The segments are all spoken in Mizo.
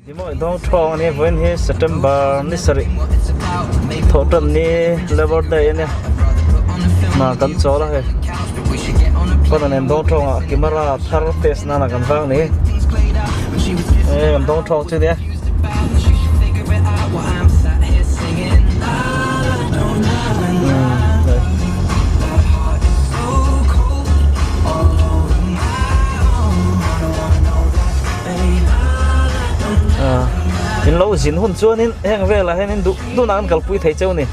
Rimawi dawng thawng a ni vawiin hi September ni sarih thawh tan ni Labour Day a nia hna kan chawl a hei pawn nen dawng thawngah camera thar test nana kan vang ni e kan dawng thawng chu nia. In lo zin hun chuanin heng velah hianin duh duhna an kalpui thei cheu a ni.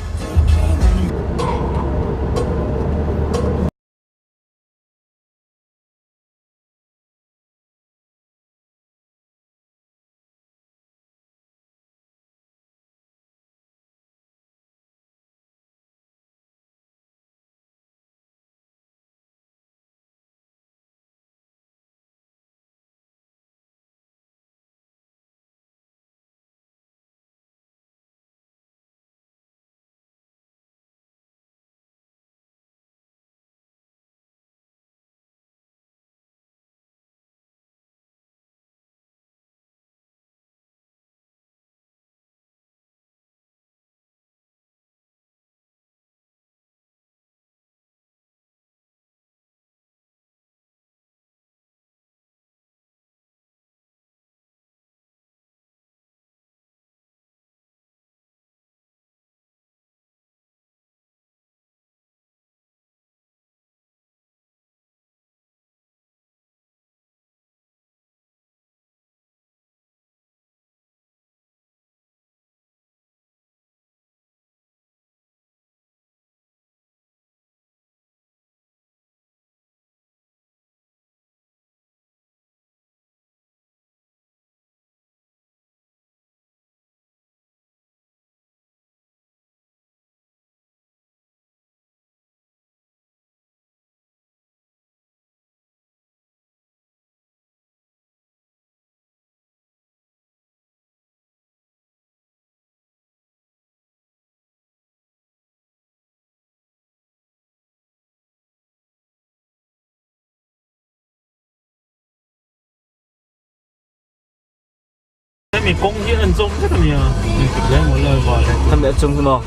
Hemi kawng hi an zawm vek a nia. Engtik lai maw lai val he. Hemi a chung hi maw?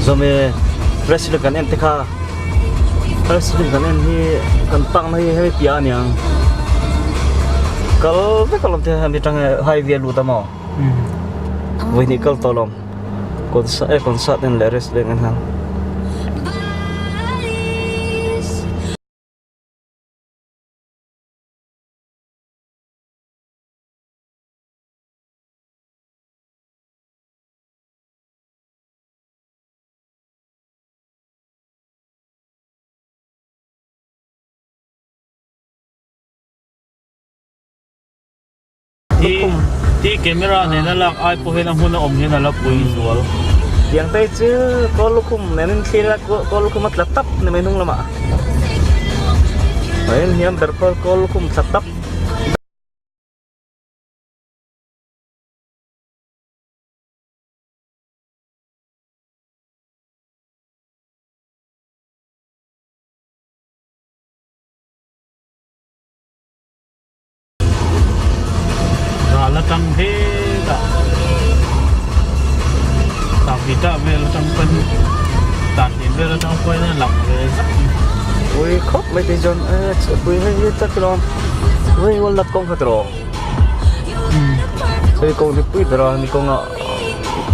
Zawm e wrestling kan en te kha wrestling kan en hi kan park na hi hemi piah a niang. Kal vek alawm te hemi tang highway a lut a maw? Vawihnih kal tawh alawm. Concert eh concert en leh wrestling en han. Hi ti camera nena lak ai pawh hian a hmun a awm hian a la pui zual. Tiang te chu kawl lukhum nen in thlir a kawl lukhum a tla tap ni mai hnung lamah. A en hian ber pawh kawl lukhum tla tap. Ral atang hetah Tavita vel atang pawn tan hlim vel atang pawhin a lang ve zak a ni. Ui khawp mai te chuan pui hei hi tak ilo ui walnut kawng kha tiraw hei kawng hi pui ber a hemi kawnga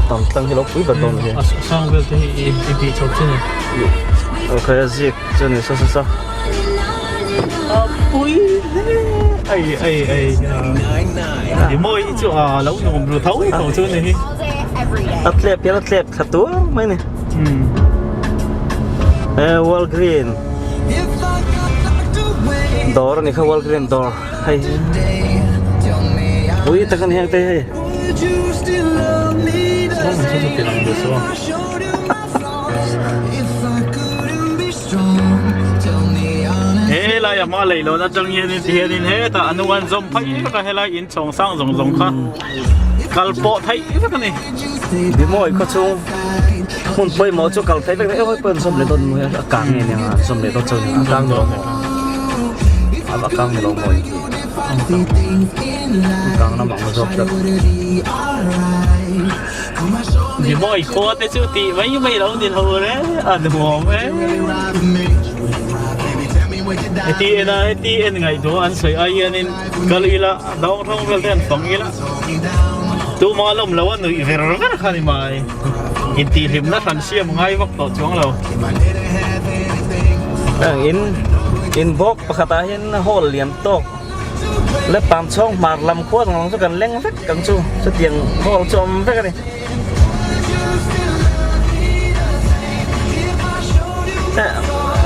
tam tlang hi lo pui ber dawn a ni. A sang vel te hi i bih chho chin a ni. Okay a zik chu a ni sa sa sa. A pui hle ai ai ai a ni mawi hi chu a lo nuam ru tho tho chu a ni hi. A tlep hian a tlep thla tur mai a ni. E Walgreen dawr a ni kha Walgreen dawr hei pui tak a ni heng te hei. He lai a hma lei lohna atang hianin ti hianin hetah a hnung an zawm phei vek a helai in chhawng sang zawng zawng kha kal pawh theih vek a ni. Rimawi khaw chung hmun pawimawh chu kal theih vek emaw pawh an zawm leh dawn maw a kang nge nia an zawm leh dawn chu a kang ni lo maw a kang ni lo maw. Kang lam ang zawk tlat. Ni mawi khua te chu tih mai mai lo ni lo re a nuam e. Heti en a heti en ngaihtuah an sawi ai hianin kal ila dawng thawng vel te an fang ila tumah lawm lo a nuih ver ver kha ni mai intihhlimna hran siam ngai vak tawh chuang lo. In in bawk pakhatah hian hall lian tawk le pam chhawng hmar lam khua zawng zawng chu kan leng vek ang chu chutiang hall chu a awm vek a ni.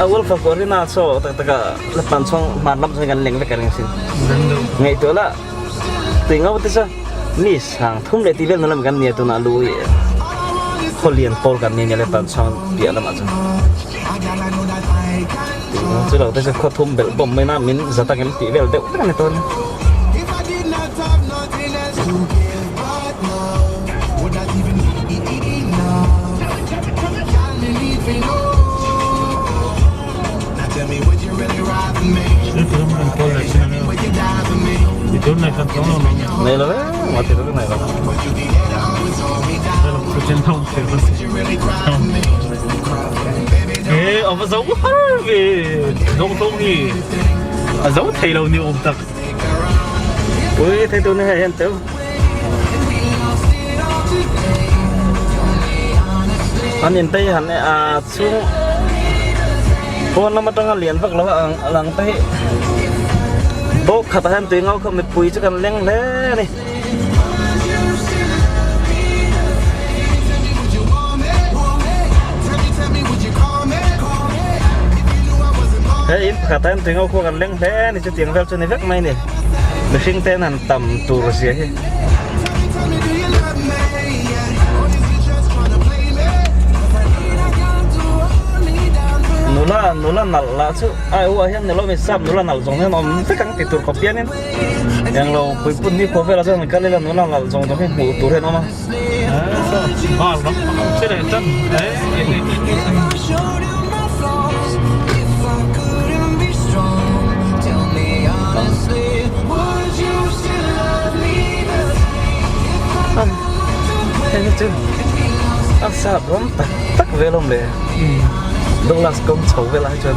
A ul fak pawh rina chaw tak tak a la pan chhawng hmar lam chuan kan leng vek a ring sin. Ngaihtuah la tui ngau te chu mi sang thum leh tih vel na lam kan nia tunah lu hi khaw lian pawl kan ni nia le pan chhawng piah lamah chuan. Tui ngau chu lo te chu khaw thum belh bawm mai na min za takin tih vel deuh vek a ni tawn. Nei lo ve, ma ti lo nei lo. E, ava zo har ve. Dong tong hi. A zo thei lo ni awm tak. Ui, thei tu ni hei hian teu. An in te hi han a chhung pawn lam atanga lian vak lo a lang te hi bawk khatah hian tui ngau kha mipui chu kan leng hle a ni. He in pakhatah hian tui ngau khua kan leng hle a ni chutiang vel chu ni vek mai a ni mihring te an han tam tur zia hi. Nula nula nalh lah chu ai u ah hian nilo mi sap nula nalh zawng hian awm vek ang ti tur khawp hianin englo puipun ni khua velah chuan kal ila nula nalh zawng zawng hi hmuh tur hian awm a. Hei hi chu a sap ram tak tak vel awm le Douglas kawng chho velah hi chuan.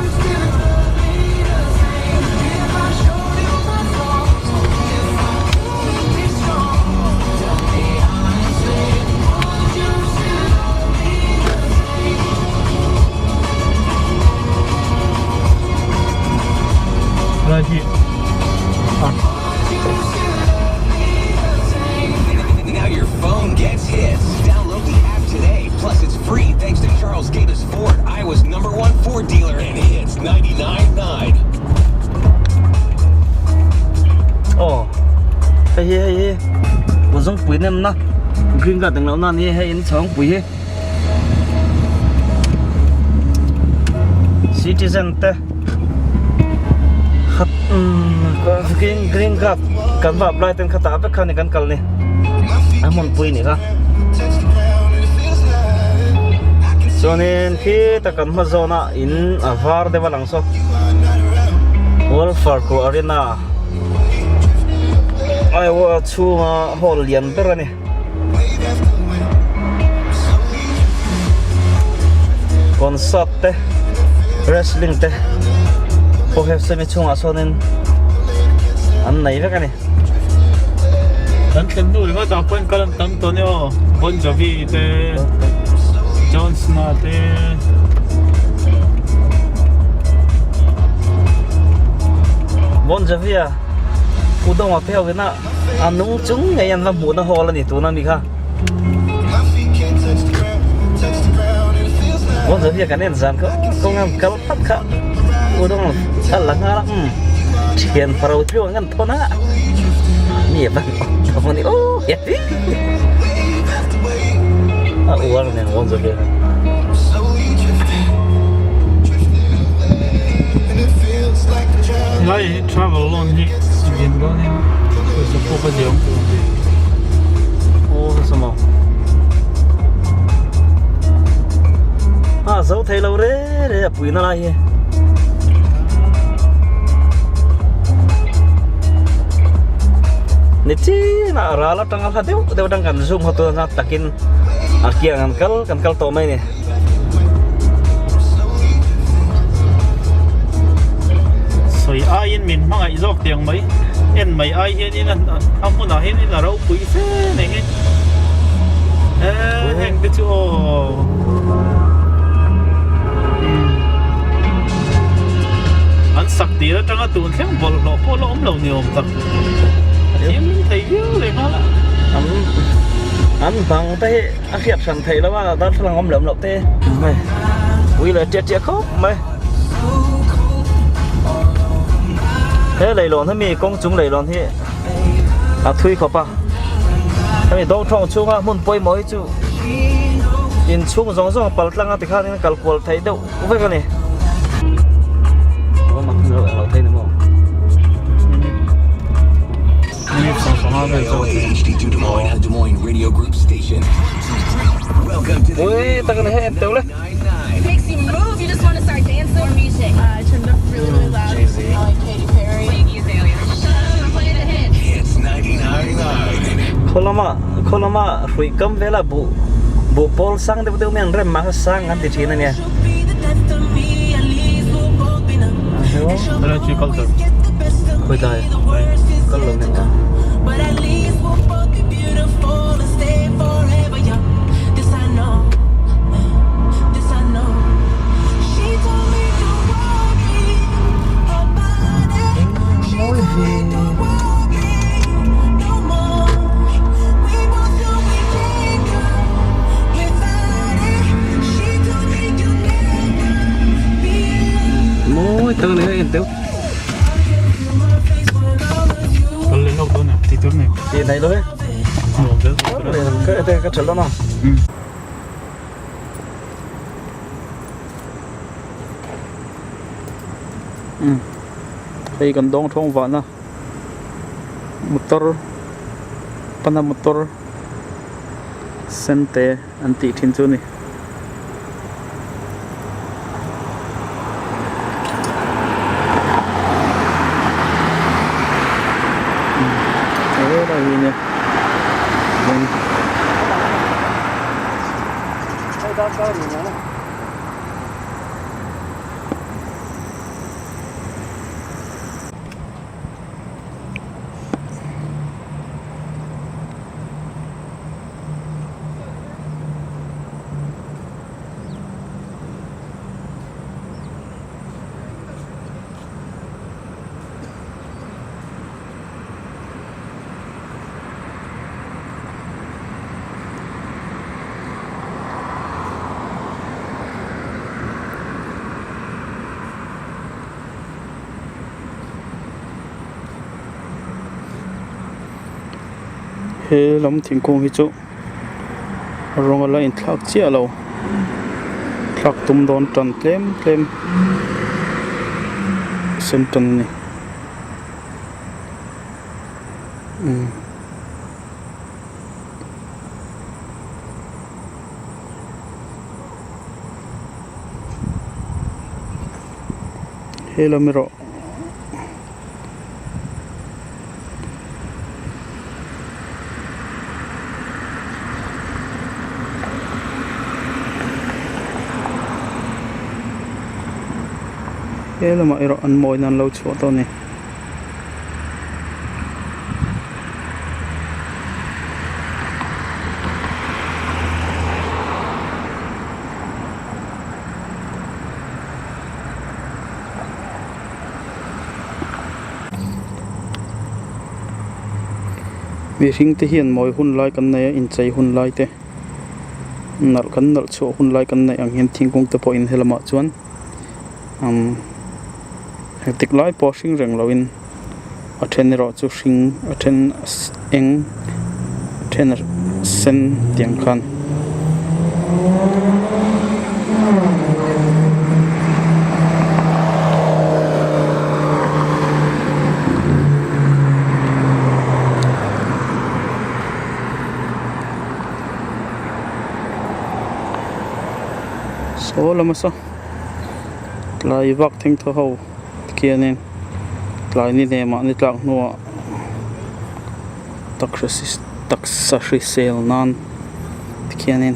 Aw hei hi hei hi kawzawngpui nemna green guard englo na ani hei in chhawngpui hi citizen te khat umm green guard kan va apply ten khatah vek kha ni kan kal ni a hmunpui ni kha chuanin khita kan hma zawnah in a var deuh a lang saw World Farquhar Arena Iowa chhunga hall lian ber a ni. Concert te wrestling te pawh he semi chhungah sawnin an nei vek a ni. Kan thlen hnu ringawt ah pawhin kal an tam tawh nia aw Bon Jovi te John Cena te. Bon Jovi a Pu Dawng a pheu in a A nung chung ngei an va hmuhna hall a ni tuna mi kha. Bon Jovi kan en zan kha kawng an kal phat kha u dawng a la nghal a umm thian paro tluang an thawn a mi a van awm a ni aw a uar nen Bon Jovi kha. Helai hi travel loan hi zin dawnin pawisa pawh ka ziah awm tur ang Aw nasa maw A zo thei lo re re a puina lai hi. Ni chinah ral atanga hla deuh deuh atang kan zoom haw tuna takin a kiang an kal kan kal tawh mai a ni. Sawi aiin min hmangaih zawk tiang mai en mai ai hianin a hmunah hianin a ropui fe nei hi eee heng te chu aw. An sak tir atanga tun thleng bawlhhlawh pawh la awm lo ni awm tak. A thiam thei viau leh nghal a. An an bang te hi a hriat hran theih lo a darthlalang awm leh awm loh te. Hei ui leh chiah chiah khawp mai. He leilawn hi mi kawng chung leilawn hi a thui khawp a. Hemi dawngthawng chhunga hmun pawimawh hi chu inchhung zawng zawng a pal tlang a tikhanin kal kual theih deuh vek a ni. Ui tak a ni hei teuh le. Khaw lama khaw lama hrui kam vela buh buh pawl sang deuh deuh mai an rem mah kha sang an ti thin a nia. Khawi tlai kal lo nen ka. Mawi tak a ni a en teuh. Kal leh lawk dawn em? Tih tur nei. Tih nei lo e. Nuam zel. Ka ete ka thelh dawn a. Hei kan dawng thawng vahna motor pana motor sen te an tih thin chu a ni. Helai hi nia He lam thingkung hi chu rawng a la inthlak chiah lo thlak tum dawn tan tlem tlem sen tan a ni. He lam erawh he lamah erawh an mawina an lo chhuah tawh a ni. Mihring te hian mawi hun lai kan nei a inchei hun lai te nalh kan nalh chhuah hun lai kan neih ang hian thingkung te pawhin helamah chuan umm engtik lai pawh a hring reng loin a then erawh chu hring a then eng a then a sen tiang khan. Saw lama saw tlai vak thengthaw ho khianin tlai ni hnemah ni tlak hnuah. Taksa hrisel nan tikhianin.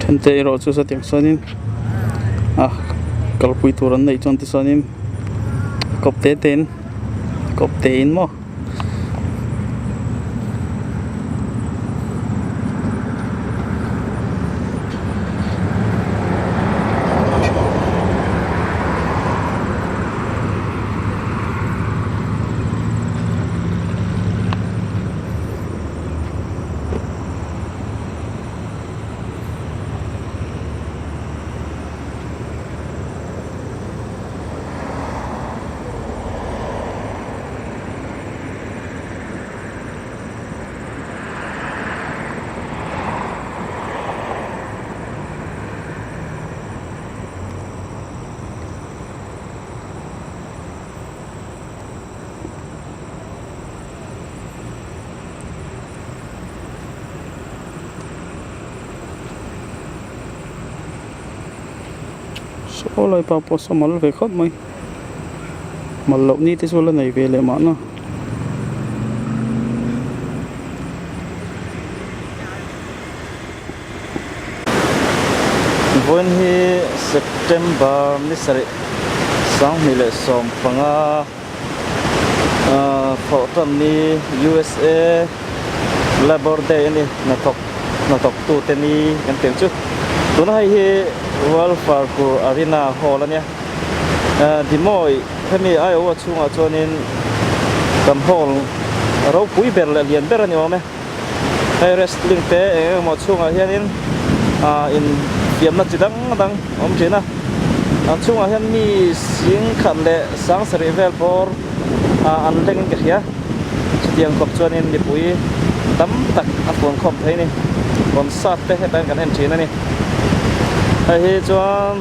Then te erawh chu satiang sanin a kalpui tur an neih chuan tichuanin kawp te te in kawp te in maw. Saw lai pa pawh saw mal ve khawp mai mal loh ni te chu la nei ve leh mahna. Vawiin hi September ni sarih 2015 thawh tan ni USA Labor Day a ni hnathawk hnathawk tute ni kan tih ang chu tuna hei hi World Parkour Arena Hall a nia Dimoy hemi Iowa chhungah chuanin kan hall ropui ber leh lian ber a ni awm e. Hei wrestling te eng emaw chhungah hianin ah infiamna chi dang dang a awm thin a a chhungah hian mi sing khat leh sang sarih vel bawr ah an leng in ka hria chutiang khawp chuanin mipui tam tak a fuan khawm thei a ni concert te hetah hian kan en thin a ni hei hi chuan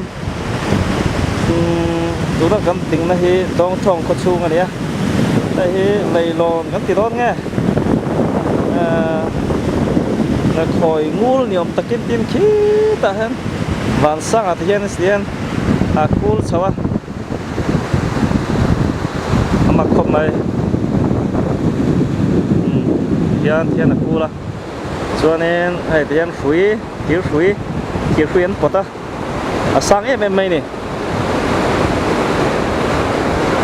umm tuna kan dingna hi dawngthawng khaw chhung a ni a hei hi leilawn kan ti dawn nge ehh khawi ngul ni awm takin tin khitah hian van sangah te hian hian a kul chho a a mak khawp mai umm tihian tihian a kul a chuanin hei tihian hrui thir hrui thir hrui an pawt a. a sang em em mai ni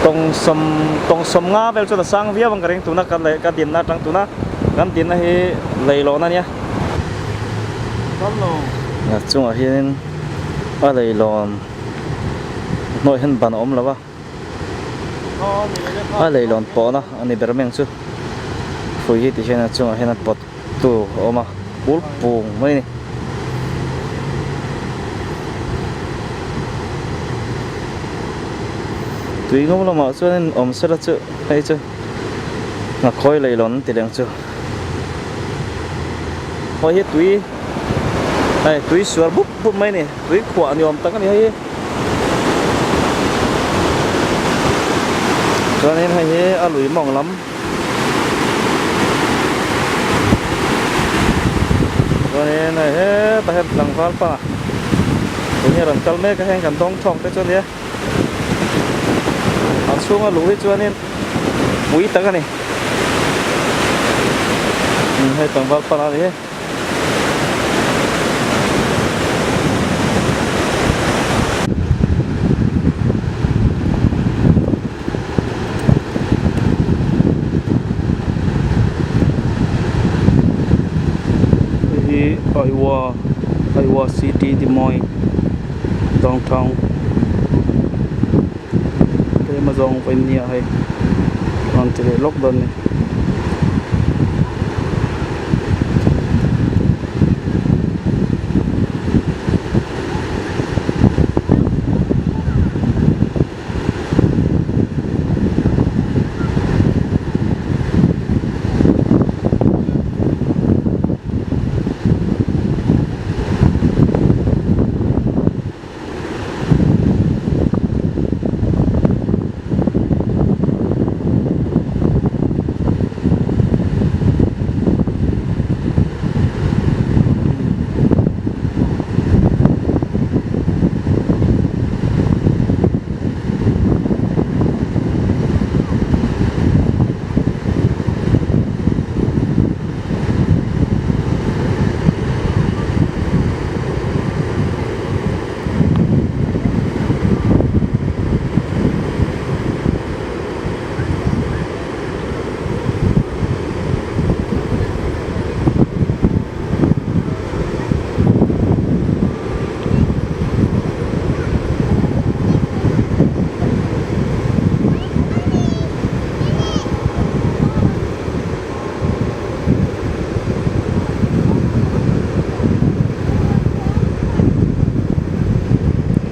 tawng sawm tawng sawm nga vel chuan a sang viau ang ka ring tuna ka leh ka dinna atang tuna kan dinna hi leilawn a nia a chungah hianin a leilawn hnuaiah hian ban a awm lo a a leilawn pawhna a ni ber mai ang chu hrui hi ti hian a chungah hian a pawt tu a awm a bul pung mai a ni. Tui ngho lamah chuanin awm sela chu hei chu nghakhawi leilawn an ti leh ang chu hawi hi tui hei tui suar bup bup mai a ni tui khuah ni awm tak a ni hei hi chuanin hei hi a lui mawng lam. Chuanin hei hetah hian tlangval pa tun hi a rawn kal mek a heng kan dawng thawk te chu a nia a chhunga luh hi chuanin pui tak a ni hei tlangval pa a ni hi. Hei hi Iowa Iowa City Des Moines downtown tlem a zawng vawiin nia hei rawn ti leh lawk dawn a ni.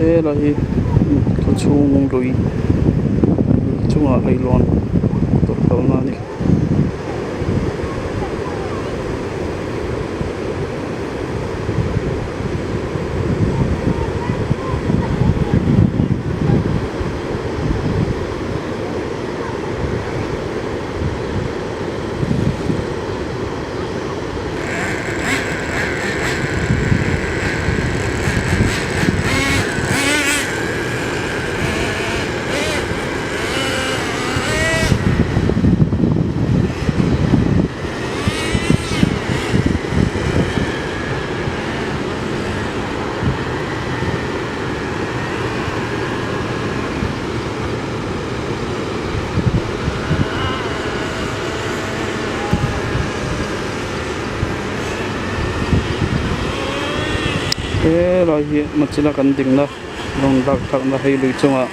Helai hi khawchhung lui chungah leilawn motor kalna a ni. Helai hi machila kan dingna rawn lak thlakna hei lui chungah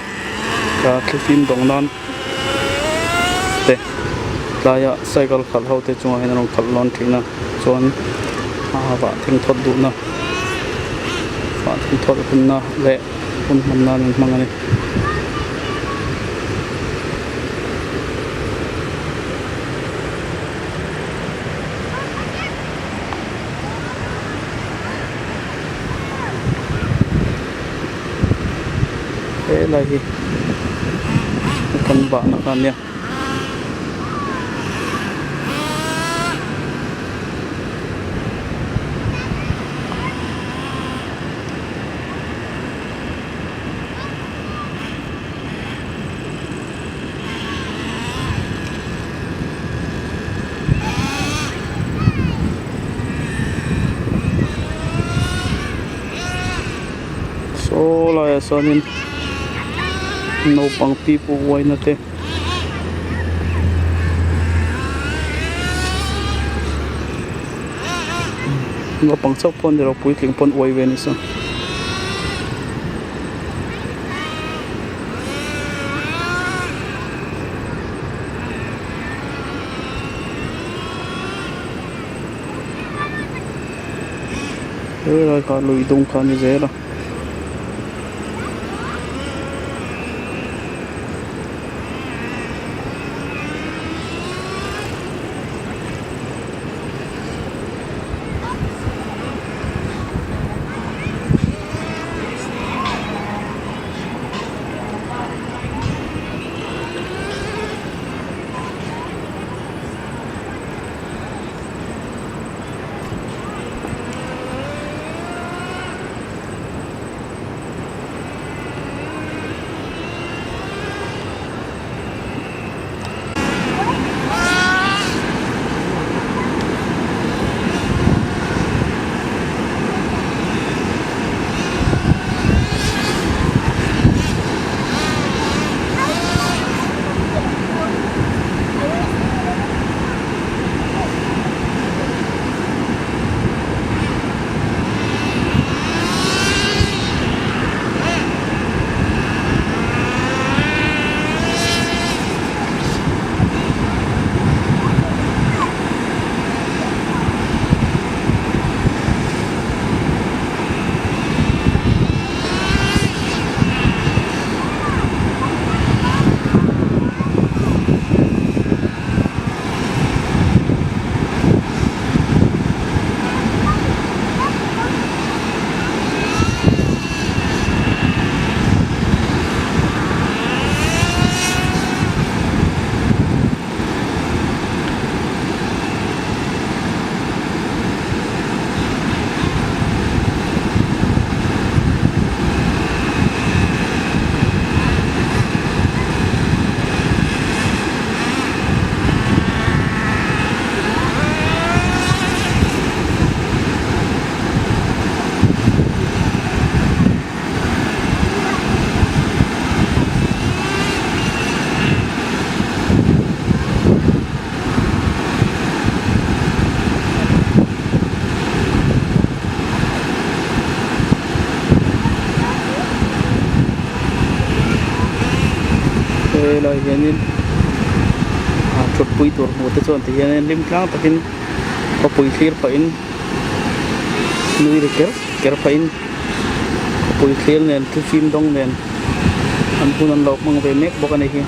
ka thlifim dawng nan te tlaiah cycle khalh ho te chungah hian a rawn khalh lawn thin a chuan a vah thengthawt duhna vah thengthawt hunna leh hun hman nan an hmang a ni. Helai hi kan vahna kha ania. Saw laiah sawnin naupang pipu uaina te naupang chauh pawh a ni lo puitling pawn uai ve a ni saw. Helai kha lui dung kha a ni zel a. Helai hianin ah thutpui tur hmuh te chuan tihianin hlim tlang takin khawpui thlir pahin nui ri ker ker pahin. Khawpui thlir nen thilfim dawng nen an hun an lo hmang ve mek bawk a ni hi.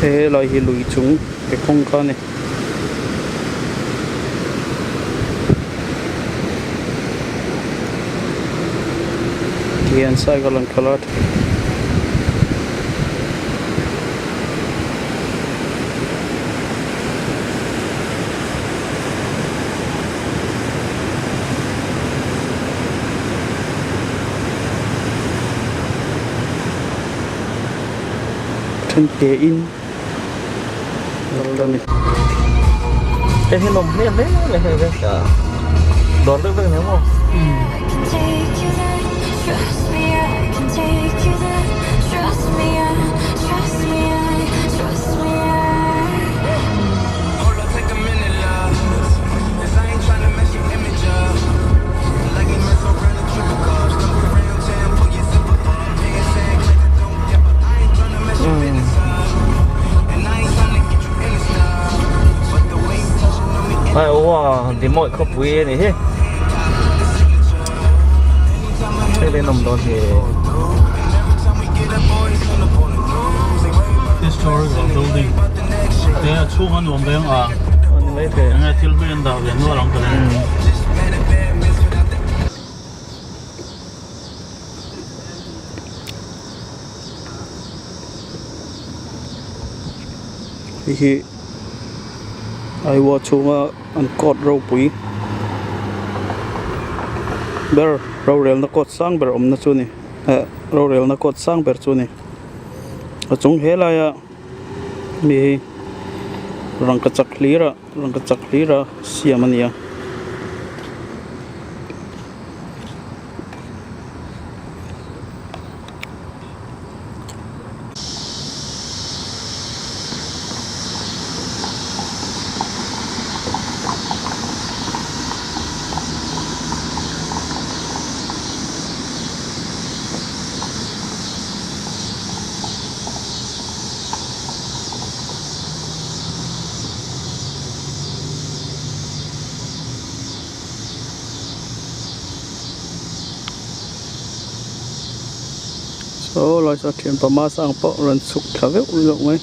He lai hi lui chung ke kawng kha a ni. Tihian cycle an khalh a. Then ke in kal a ni. Hei hi nawm hle hle mai hei ve ka dawr deuh vek nia maw. Ai oa di mawi khawpui a ni hi hei le nawm dawn hi. Historical building te a chhung a nuam ve ang a ni mai thei enge thil hlui an dah ve nual ang ka ring. Hei hi Aiwa chhunga an court ropui ber rorelna court sang ber awmna chu a ni eh rorelna court sang ber chu a ni a chung he laia mi hi rangkachak hlir a rangkachak hlir a siam a ni a. Saw lai saw thian pama sang pawh rawn chhuk thla veuh veuh mai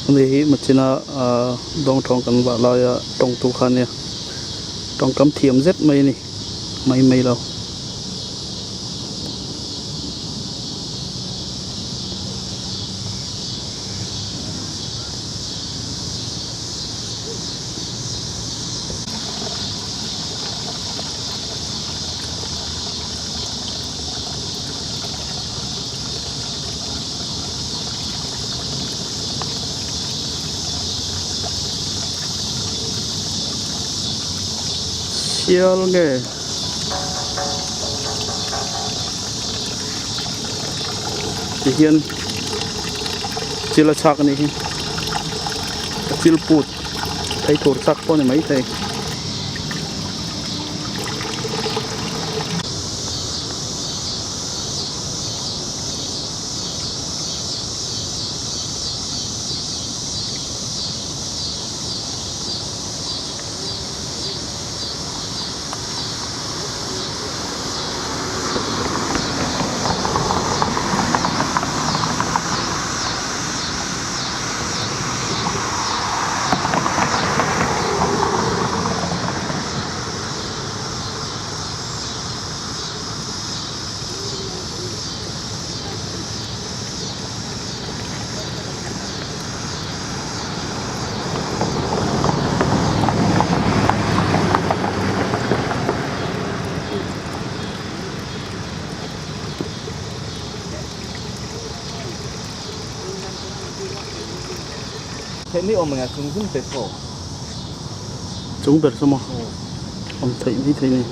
ani hi machina ah dawngthawng kan vah laia tawngtu kha ania tawngkam thiam zet mai a ni mai mai lo. Sial nge tihian chil a chhak a nih hi a chil put phei tur chak pawh a ni maithei. Theih mai awm ang e, chung zum te chaw. Chung ber chu maw? Awm theih mai thei ni.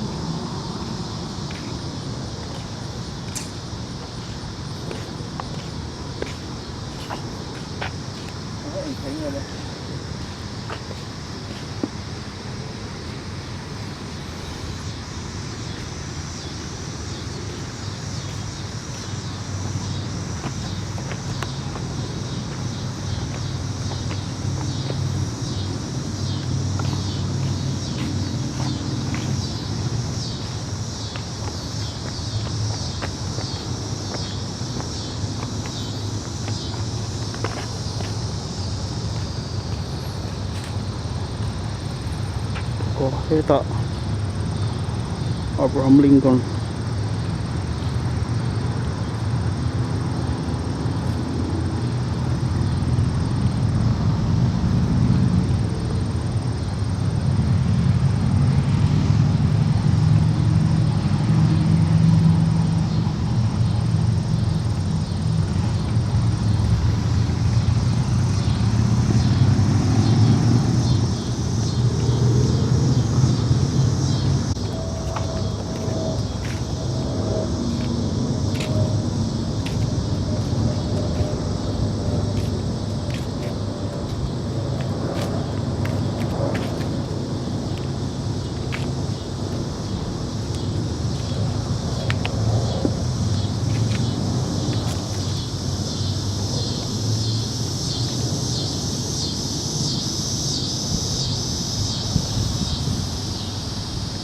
Aw hetah Abraham Lincoln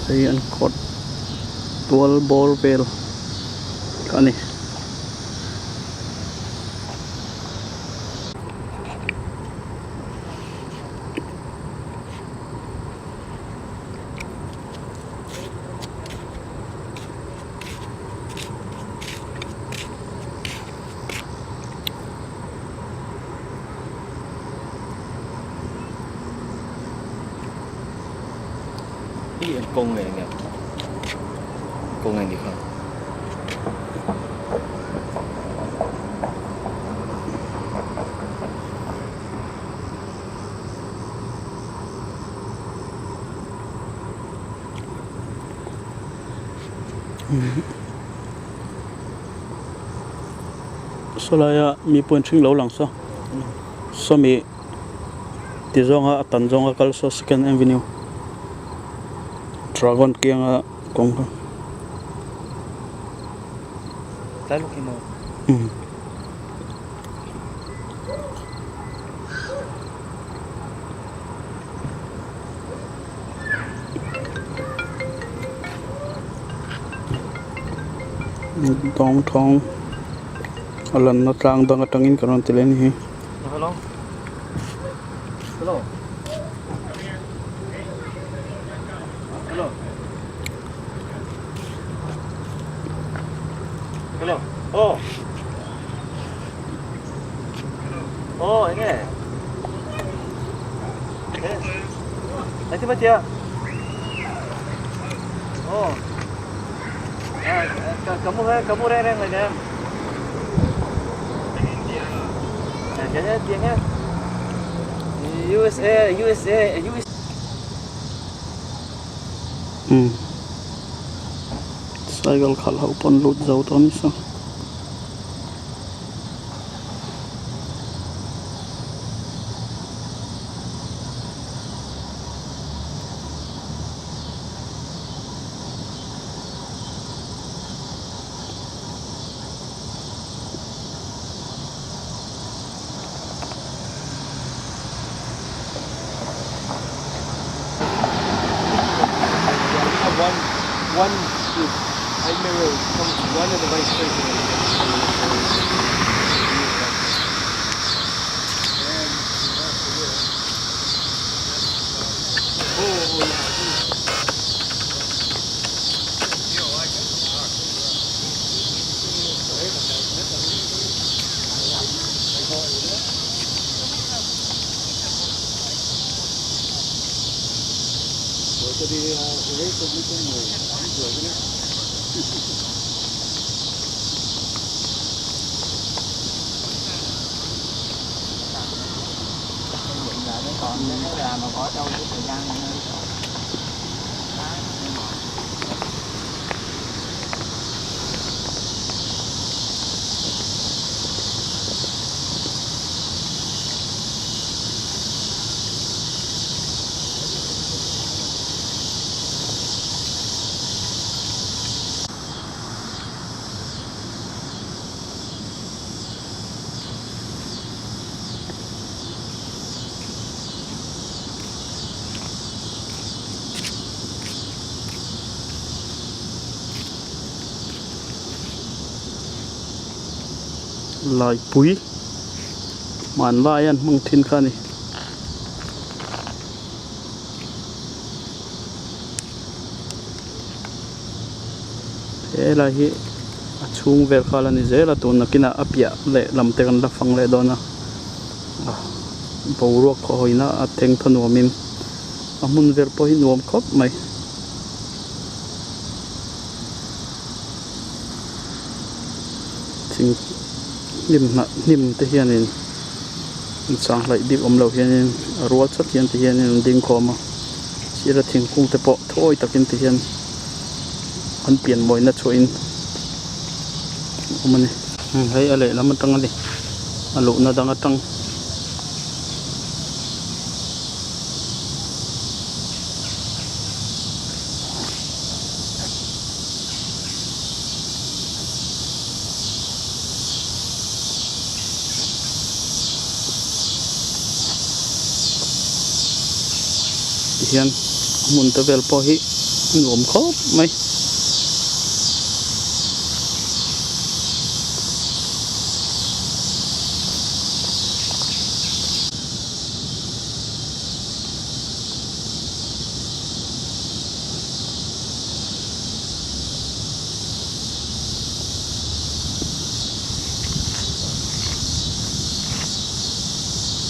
Hei an kawt tual bawr vel a ni. Hi an kawng nge nge kawng nge ni kha. Sawlaia mi pawhin hring lo lang saw sawmi ti zawnga a tan zawnga kal saw second avenue dragon kianga kawng kha. Dawng thawng a lanna tlang dang atangin kan rawn ti leh a ni hi. Hello. Hello. Hello. Hello. Oh. Oh, enge. Ati ba tia? Oh. Ah, kamu kamu reng reng lagi em. Kaya tiang ya. USA, USA, USA. Um cycle khalh ho pawn lut zo tawh a ni saw. Laipui hmanlai an hmang thin kha a ni. Helai hi a chhung vel kha la ni zel a tun nakinah a piah leh lam te kan la fang leh dawn a boruak khaw hawina a thleng tha nuamin a hmun vel pawh hi nuam khawp mai. Thing hnim hnah hnim te hianin in chang hlaih bik awm lo hianin a rual chat hian ti hianin an ding khawm a sira thingkung te pawh thawi takin ti hian an pian mawina chhuahin a awm a ni. Hei a lehlam atang a ni a luhna dang atang. Tihian hmun te vel pawh hi a nuam khawp mai.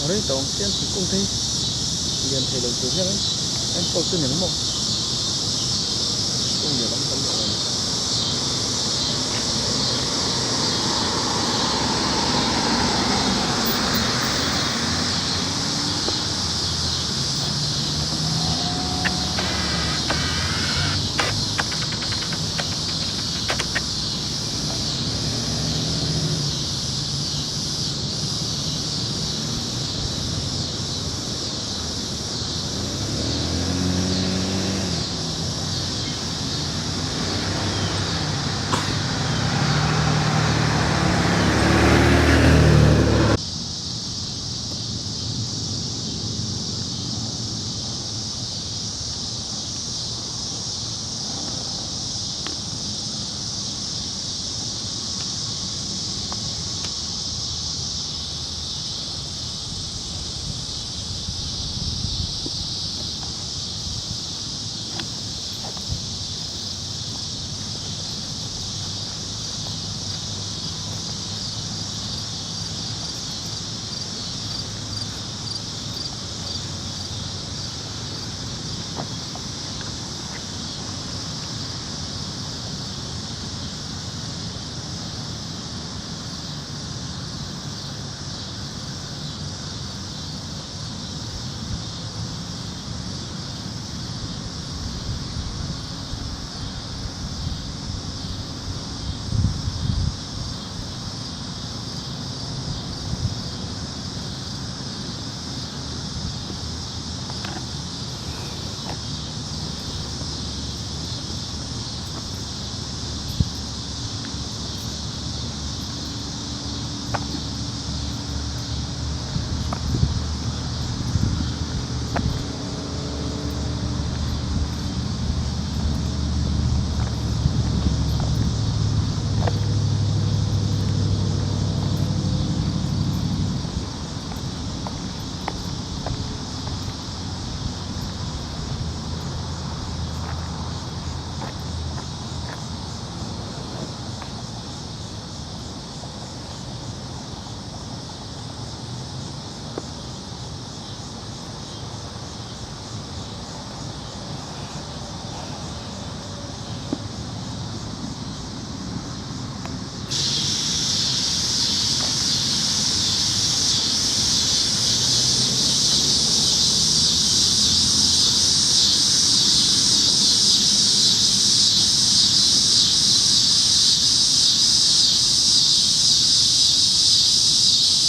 Rei tawh ang chian thingkung te hi lian thei lo tur hian enkawl chu ni ang maw kung lian awm tam lo a ni.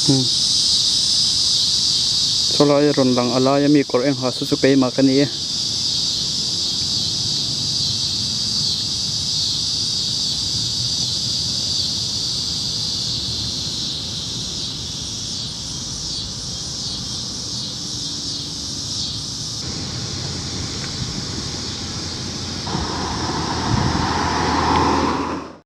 Umm sawlai a rawn lang a laia mi kawr eng ha saw chu keimah ka ni e.